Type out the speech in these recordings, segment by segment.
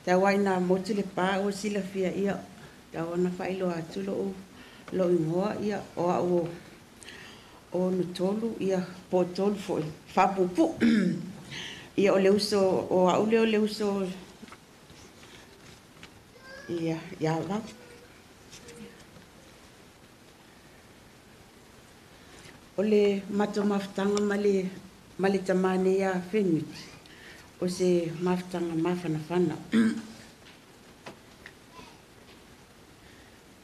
Tau ai na motu le pa ua silafia ia tau ona faailoa atu lou igoa ia o au o 63 ia po o 3 foi faapuupuu. Ia o le uso o au lea o le uso ia ia Vau. O le matou mafutaga ma le tamā nei ia Fenuti, o se mafutaga mafanafana.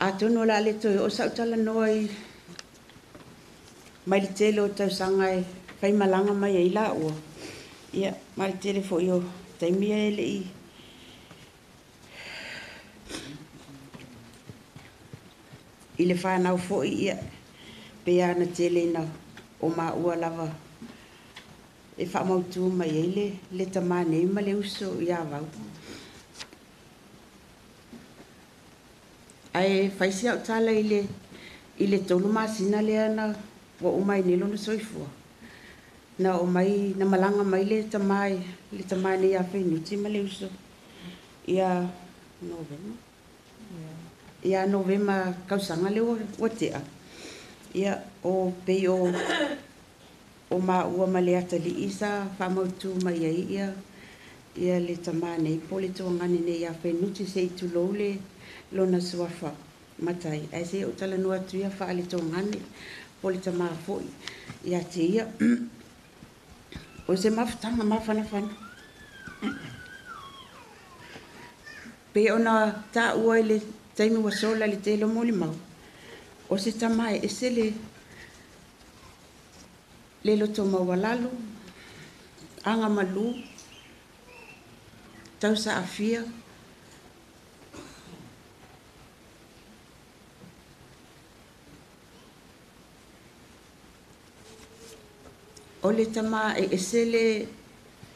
Atonu o le a le toe oo sau talanoa i mai le tele o tausaga e faimalaga mai ai laua, ia ma le tele foi o taimi e le i le fanau foi ia pei lava ona tele ina o maua lava e faamautu mai ai le tamā nei ma le uso ia Vau. Ae fai si au tala i le 3 masina lea na ua uma ai nei lona soifua. Na oo mai, na malaga mai le tamā nei ia Fenuti ma le uso ia Novema. Ia Novema tausaga lea ua tea. Ia o pei o maua ma le atalii sa faamautu mai ai ia le tamā nei po o le tuagane nei ia Fenuti se i tulou le lona suafa matai. Ae se i ou talanoa atu ia faale-togane po o le tamā foi ia te ia. O se mafutaga mafanafana. Pei ona taua i le taimi ua sola i le tele o molimau, o se tamā e ese le loto maualalo, agamalu, tausaafia, o le tamā e ese le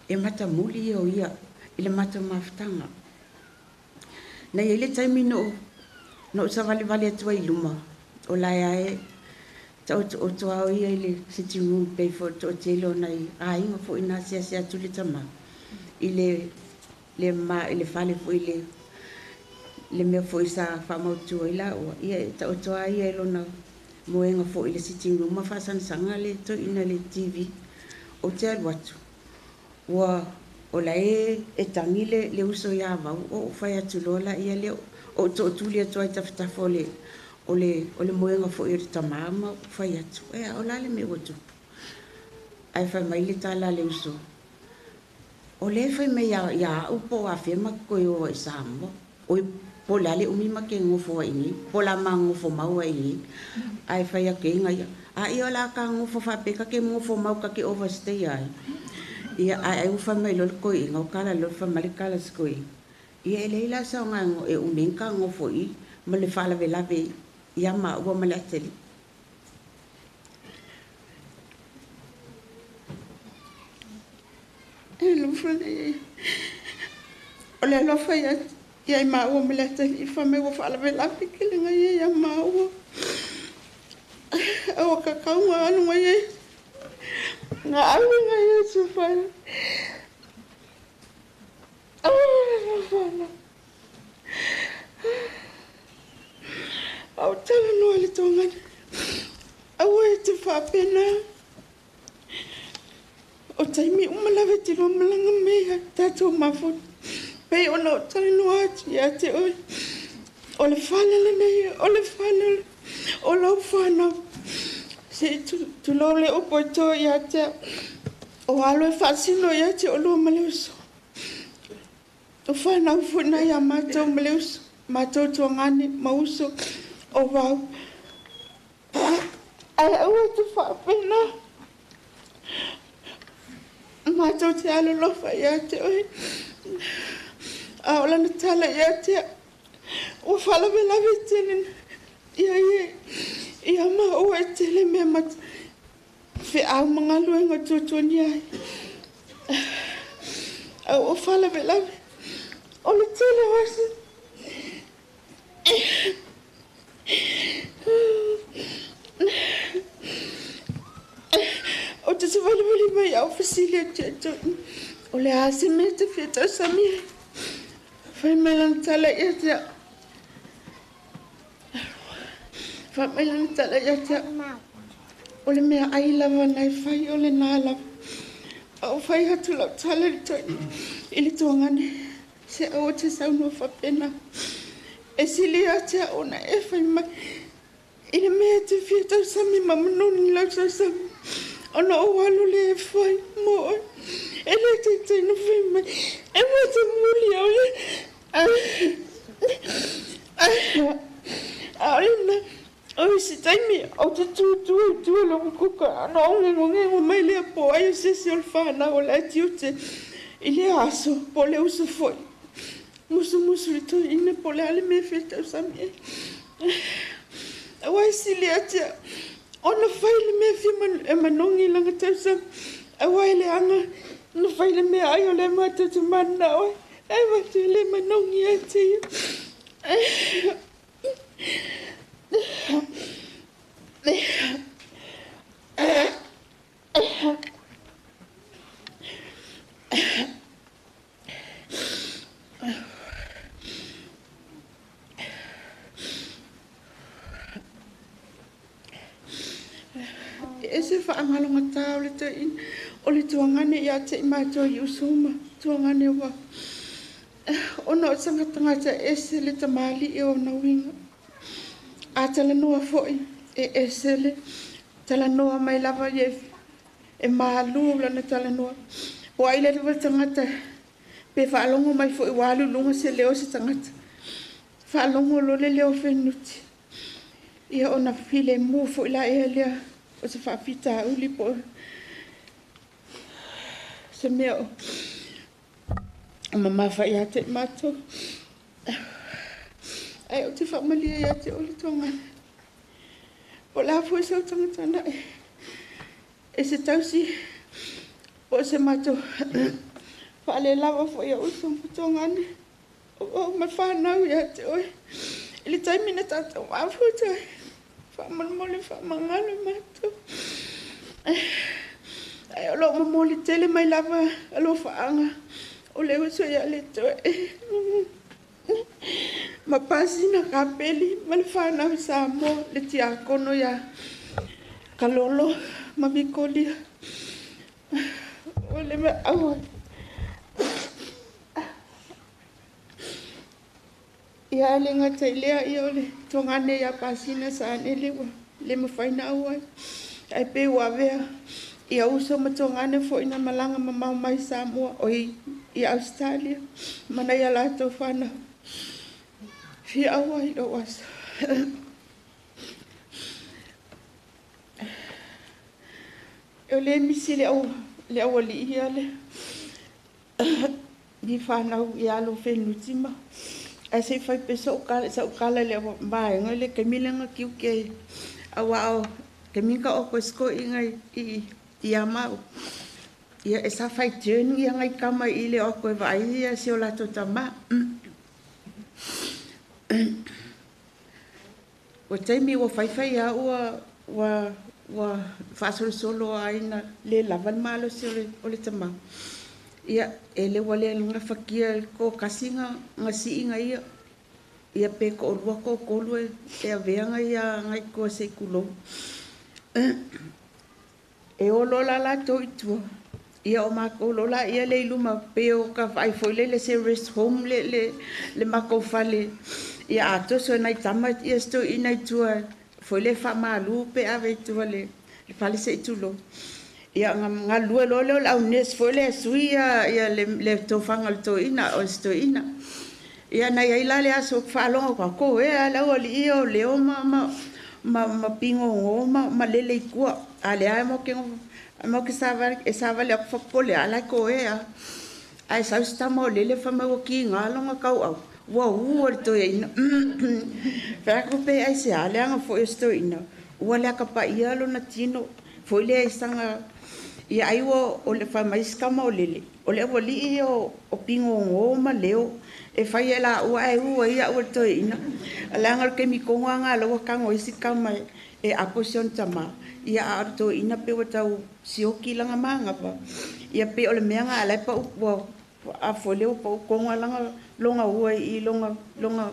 e matamuli ia o ia i le matou mafutaga. Na i ai le taimi na ou savalivali atu ai i luma, o la e ae taotooto a o ia i le sitting room pei foi o le toatele o nai aiga foi na asiasi atu le tamā i le ma i le fale foi le mea foi sa faamautu ai laua. Ia e taoto a ia i lona moega foi i le sitting room ma faasagasaga le toeaina i le TV. Ou te alu atu, ua o la e tagi le uso ia Vau, ou fai atu loa laia lea, ou tootuli atu ai i tafatafa o le moega foi o le tamā ma ou fai atu, "Ea, o le a le mea ua tupu?" Ae fai mai le tala a le uso, "O lea e fai mai ia au po o afea ma toe o ai i Samoa. Oi, po o le a le umi ma ke gofo ai i inei, po o le a ma gofo mau ai i inei." Ae fai atu ai ia, "A ia o le a ka gofo faapea ka ke gofo mau ka ke overstay ai." Ia ae ai ua fai mai loa le toeaina o tala loa fai mai le tala a si toeaina. Ia e leai la saoga e umi ai ona gofo i ma le faalavelave ia maua ma le atalii. Alofa nei. O le alofa ia i maua ma le atalii fai mai ua faalavelave tele ia ia maua. Ae ua kakau alu ngai ai. Nga ave ngai ai sufai. Alofa. Au talanoa i le togane. Aua e te faapena. O taimi uma lava e te lua malaga mai ai tatou mafuta. Pei ona ou talanoa atu ia te oe. O le fale lenei, o le fale o lau fanau. Se i tulou le upu e to ia te au. O alo e faasino ia te oulua ma le uso. O fanau foi na ia matou ma le uso. Matou tuagane ma uso o Vau. Ae aua e te faapena. Matou te alolofa ia te oe. A o lana tala ia te au. Ua faalavelave tele ia ia ia maua e tele mea ma feau ma galuega tuatuani ai. Ae ua faalavelave. O le tele o aso. Ou te savalivali mai au fesili atu ia toeaina. O le a se mea e te fia tausami ai? Fai mai lana tala ia te au. Fai mai lana tala ia te au. O le mea ai lava na e fai o lena lava. A o fai atu lau tala i le tuagane. Se aua te saunoa faapena. E sili ia te au ona e fai mai. I le mea e te fia tausami ma manoni lau tausami. Ona ou alu lea e fai mo oe. E le taitai na fai mai. E matamuli au ia. A o lena. O se taimi ou te tutu i tua i lou kuka ona ou gegogego mai lea po o ai o se isi o le fanau o le atiute i lea aso po o le uso foi. Musumusu i le toeaina po o le a le mea e fia tausami ai. Aua e sili ia te au ona fai le mea fia e manogi i lana tausami, aua e leaga na fai le meaai o lea matou te mananao ai, ae matou e le manogi ia te ia. E ese faagalogatā o le toeaina, o le tuagane ia te i matou i uso ma tuagane ua ona o se tagata ese le tamalii o ona uiga. A talanoa foi e ese le talanoa mai lava ia e malu lana talanoa. Po o ai le lava le tagata pe faalogo mai foi ua alu i luga se leo o se tagata. Faalogo loa le leo fenuti. Ia ona filemu foi la ea lea o se faafitauli po o se mea o mamafa ia te i matou. Ae ou te faamalie ia te oe le tuagane. Po o le a foi sau tagata e se tausi po o se matou faalelava foi a uso ma tuagane. O au ma fanau ia te oe. I le taimi na tatou mafuta ai, faamolemole faamagalo matou. Ae o lo o momoli tele mai lava alofaaga o le uso ia le toe. Ma pasina kapeli ma le fanau i Samoa, le tiakono ia Kalolo ma Vikolia. O le mea aua. Ia le gata i lea ia o le tuagane ia pasina sa nele ua le mafai na auai. Ae pe ua avea ia uso ma tuagane foi na malaga mamao mai Samoa o i Australia ma nai a latou fanau. Fia auai lou aso. O le misi le au le aualii ia le ni fanau ia alo fenuti ma ae se i fai pea sou kala i le vaega i le taimi lea na tiute ai aua o taimi na taoto ai se toeaina i ia mau. Ia e sa fai turn ia nai tama i le o atu e vaai ia si o latou tama. Ua taimi ua faifai lava ua ua ua faasolosolo ai na le lava le malosi o le tama. Ia e le ua le gafatia le toatasi na siiga ia. Ia pe toalua toatolu e avea ia nai toa se i tulou. E olo la latou i tua. Ia o matou loa laia lea i luma pei o ka vaai foi lele se rest home le le le matou fale. Ia a toso e nai tama ia se toeaina i tua foi lele faamalu pe ave i tua le fale se i tulou. Ia ona galulue loa lea o le au nurse foi lea e sui ia le tofaga o le toeaina o se toeaina. Ia na i ai la le aso faalogo atu ko ea le aualii ia o leo ma ma ma ma pigogo ma ma lele i tua. A lea e mo ke mo ke savali e savali aku fapole ala ko ea. Ae sau se tama o lele fai mai ua kiga lona kauau. Ua ua le toeaina. Fai atu pe ai se a leaga foi o se toeaina. Ua le akapaia lona tino foi lea i saga ia ai ua o le fai mai se tama o lele. O le aualii ia o pigogo ma leo e fai e laua ae ua ai au e le toeaina. Leaga o le taimi tonu lava lena o la ua tago ai si tama e apo si ona tama. Ia a o le toeaina pei ua tau sioki lana manava. Ia pei o le mea lena la e pau ua A foi le ua pau koga laga loga ua i loga loga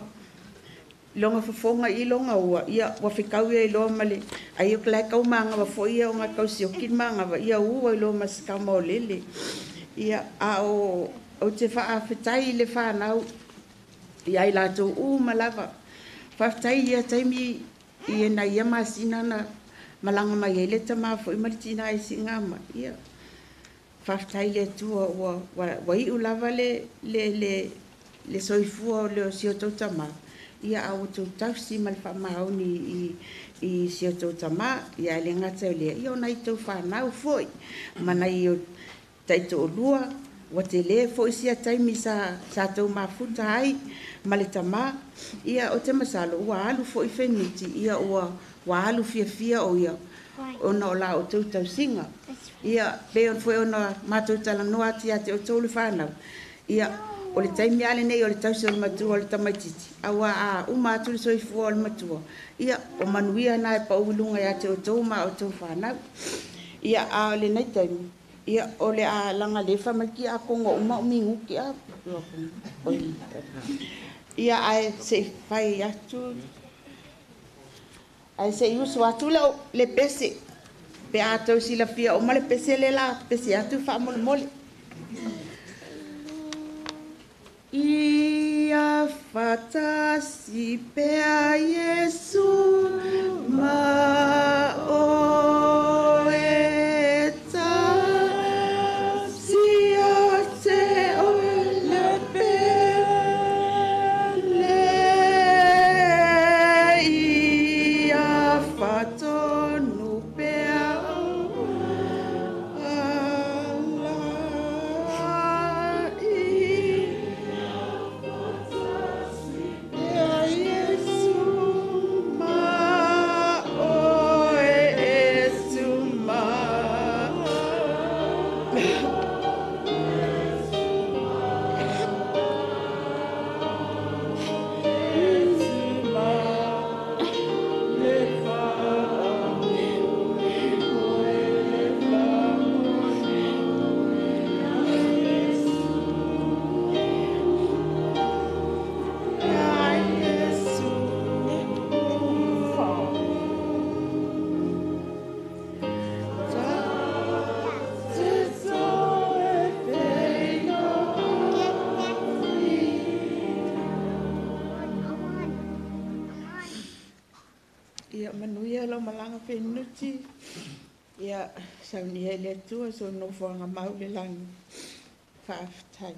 loga fofoga i loga ua ia ua fekau ia iloa ma le ai o la kau manga wa foi ia o nga kau sioki manga wa ia ua iloa ma se kau lele ia a o o te faafetai i le fanau ia i latou uma lava faafetai ia taimi ia na ia masina na malaga mai ai le tamā foi ma le tinā i Sigama ia faafetai le Atua ua ua iu lava le soifua o le si o tou tamā ia a ua tou tausi ma le faamaoni i si o tou tamā ia e le gata i lea ia o nai tou fanau foi ma nai o taitoalua ua tele foi sia taimi sa tou mafuta ai ma le tamā ia o te masalo ua alu foi feniti ia ua alu fiafia o ia ona o la o tou tausiga ia pe ona foi ona matou talanoa atu ia te outou le fanau ia o le taimi lava lenei o le tausi o le matua o le tamaitiiti aua a uma atu le soifua o le matua ia o manuia na e pau i luga ia te outou ma outou fanau ia a o lenei taimi ia o le a lagalefa mai ki a kongo uma o minguki a ia ae se i fai atu ae se i usu atu le pese pe a tau silafia uma le pese le la pese atu faamolemole. Ia fatasi pea Iesu ma oe tasi ia te oe le pele ia fatonu pea ala i pea Iesu ma oe Iesu ma Ia manuia lau malaga fenuti ia saunia i le Atua so nofoaga mau le lagi faafetai.